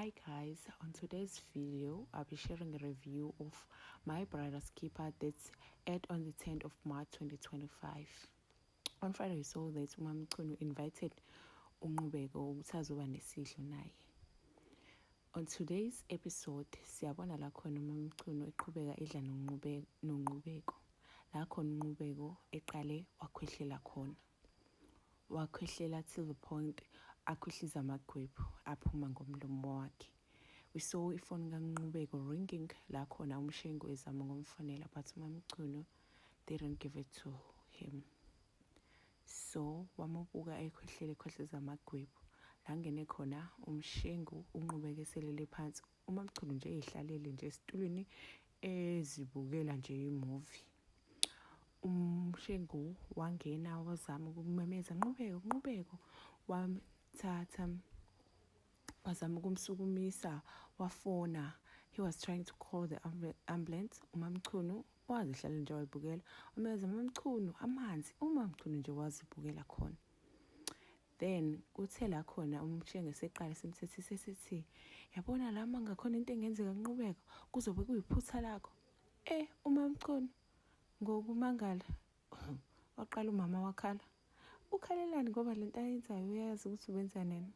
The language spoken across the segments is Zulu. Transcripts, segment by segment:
Hi guys, on today's video I'll be sharing a review of My Brother's Keeper that's aired on the 10th of March 2025. On Friday we saw that uMamchunu invited uNqubeko ukuthi azoba nesidlo naye. On today's episode siyabona la khona uMamchunu eqhubeka edla noNqubeko. La khona uNqubeko eqale wakhwehlela khona. Wakhwehlela till the point akhwehliza amagwebu aphuma ngomlomo wakhe. We saw ifoni kaNqubeko ringing, la khona uMshengu ezama ukumfonela, but uMamchunu didn't give it to him. So wamubuka ekhwehlela, ekhwehliza amagwebu. La ngene khona uMshengu, uNqubeko eselele phansi, uMamchunu nje eyihlalele nje esitulweni, ezibukela nje i-movie. UMshengu wangena, wazama ukumemeza, "Nqubeko, Nqubeko." Wamthatha, wazama ukumsukumisa, wafona. He was trying to call the ambulance. UMamchunu wazihlala nje, wayibukela. Wamemeza, "Mamchunu, amanzi." UMamchunu nje wazibukela khona. Then kuthe la khona uMshengu eseqala semthethise, esithi, "Yabona la, mangakhona into engenzeka Nqubeko, kuzobe kuyiphutha lakho." UMamchunu ngokumangala waqala umama wakhala. Ukhalelani? Ngoba lento ayenzayo uyazi ukuthi ubenza nini.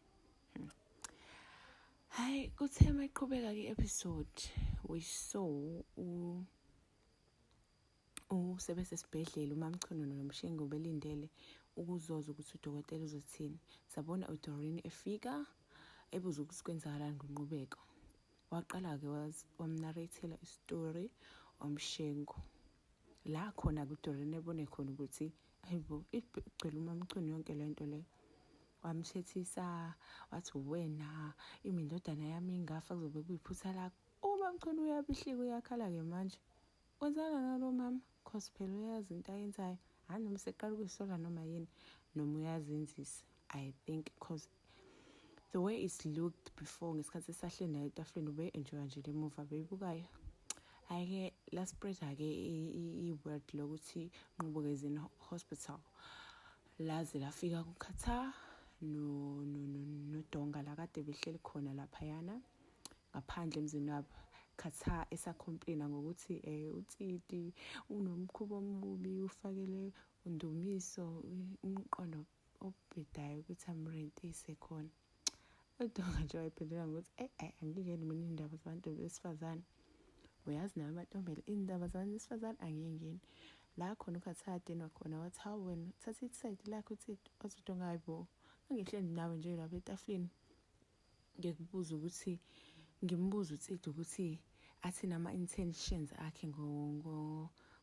Hayi, kuthe mayiqhubeka ke episode, we saw usebesesibhedlela uMamchunu noMshengu belindele ukuzozwa ukuthi udokotela uzothini. Sabona uDoreen efika, ebuza ukuthi kwenzakalani ngoNqubeko. Waqala-ke wamnarrathela isitori uMshengu, la khona kuDoreen ebone khona ukuthi hayibo, igcwele uMamchunu yonke lento le. Wamthethisa, wathi, "Wena, imi indodana yami ingafa, kuzobe kuyiphutha lakho." UMamchunu uyabihlika, uyakhala-ke manje. Wenzana nalo mama, 'cause phela uyazi into ayenzayo. Hhayi, noma seqala ukuyisola noma yini, noma uyazenzisa, I think, 'cause the way it's looked before, ngesikhathi esahleli naye etafuleni, ube-enjoya nje le movie abeyibukayo. Hhayi-ke, la-spread-a-ke i-word lokuthi Nqubeko is in hospital, laze lafika kuKhatha noDonga, la kade behleli khona laphayana ngaphandle emzini wabo. Khatha esacomplaina ngokuthi uTsiti unomkhuba omubi, ufakele uNdumiso umqondo obhedayo ukuthi amrentise khona. UDonga nje wayiphendula ngokuthi, "Ayi, angingeni mina iy'ndaba zabantu besifazane, uyazi nawe Mantombela, iy'ndaba zabantu besifazane angiyingeni." La khona uKhatha wadenwa khona, wathi, "Hawu wena, thatha i-side lakho uTsiti." Wathi uDonga, "Hayi bo, angihleli nawe nje lapha etafuleni, ngikubuza ukuthi, ngimbuza uTsiti ukuthi athini ama-intentions akhe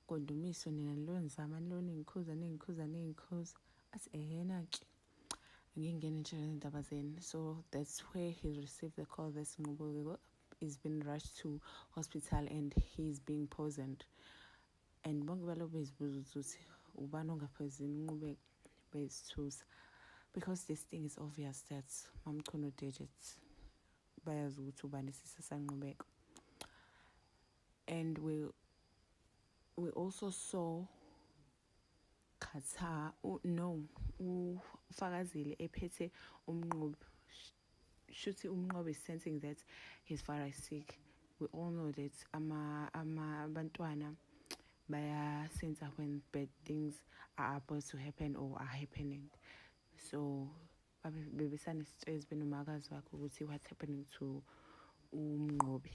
ngoNdumiso, nina nilo nizama, nilo ningikhuza, ningikhuza, ningikhuza." Athi, "Ehena-ke, angingeni nje lezindaba zenu." So that's where he received the call that Nqubeko is been rushed to hospital and he's being poisoned, and bonke baloku bezibuza ukuthi ubani ongapoison uNqubeko, bezithusa, because this thing is obvious that Mamchunu did it. Bayazi ukuthi ubani isisa saNqubeko. And we also saw Khatha, no, uFakazile ephethe uMnqobi. Shuthi uMnqobi is sensing that his father is sick. We all know that ama ama abantwana bayasensa when bad things are about to happen or are happening. So bebesanestress benomakazi wakhe ukuthi what's happening to uMnqobi.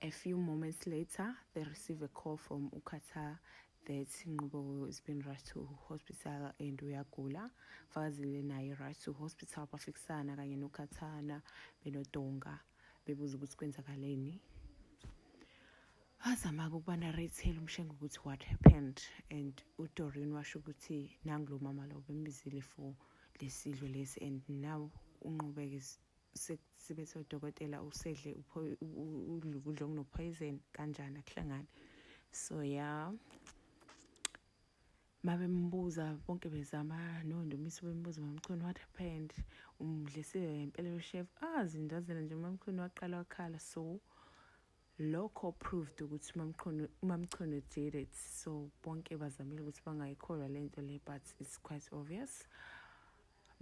A few moments later they receive a call from uKhatha that Nqubeko is been rushed to hospital and uyagula. Fakazile naye rushed to hospital. Bafikisana kanye noKhathana benoDonga, bebuza ukuthi kwenzakaleni. Wazama-ke ukuba-narrathela uMshengu ukuthi what happened, and uDoreen washo ukuthi nangu lo mama lo bembizile for lesidlo lesi, and now uNqubeko sebethe udokotela usedle udla ukudla okuno-poison. Kanjani? Akuhlangani. So yeah, mabembuza bonke, bezama noNdumiso, bembuza, "Mamchunu, what happened? Umdlisiwe ngempela ushef?" Azindazela nje uMamchunu, waqala wakhala. So lokho proved ukuthi uMamchunu did it. So bonke bazamile ukuthi bangayikholwa lento le, but it's quite obvious.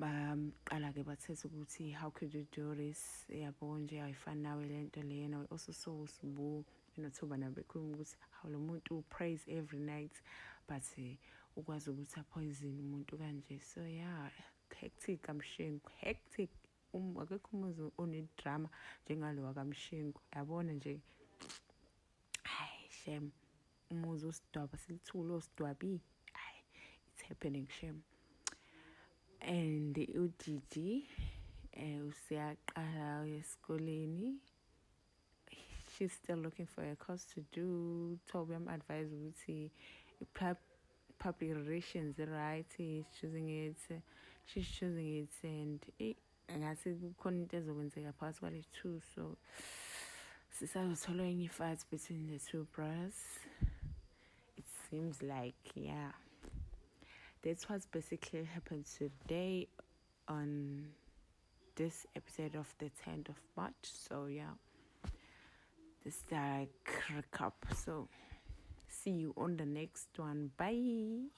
Baqala-ke bathetha ukuthi, "How could you do this? Yabo nje, ayifani nawe le nto lena." We also saw uSibu enothuba nabo bekhuluma ukuthi how lo muntu prays every night, but ukwazi ukuthi apoison umuntu kanje. So yeah, hectic kaMshengu, hectic. Akekho umuzi onedrama njengalo wakaMshengu, yabona nje. Hayi shem, umuzi osidwaba silithule osidwabi. Hayi, it's happening, shem. And uGigi usiyaqala esikoleni. She's still looking for a course to do. Toby am-advise ukuthi public relations, right? He's choosing it, she's choosing it, and ngathi kukhona into ezokwenzeka phakathi kwale two, so sisazothola enye fight between the two brothers, it seems like. Yeah, that's what basically happened today on this episode of the 10th of March. So yeah, this is like recap. So see you on the next one. Bye.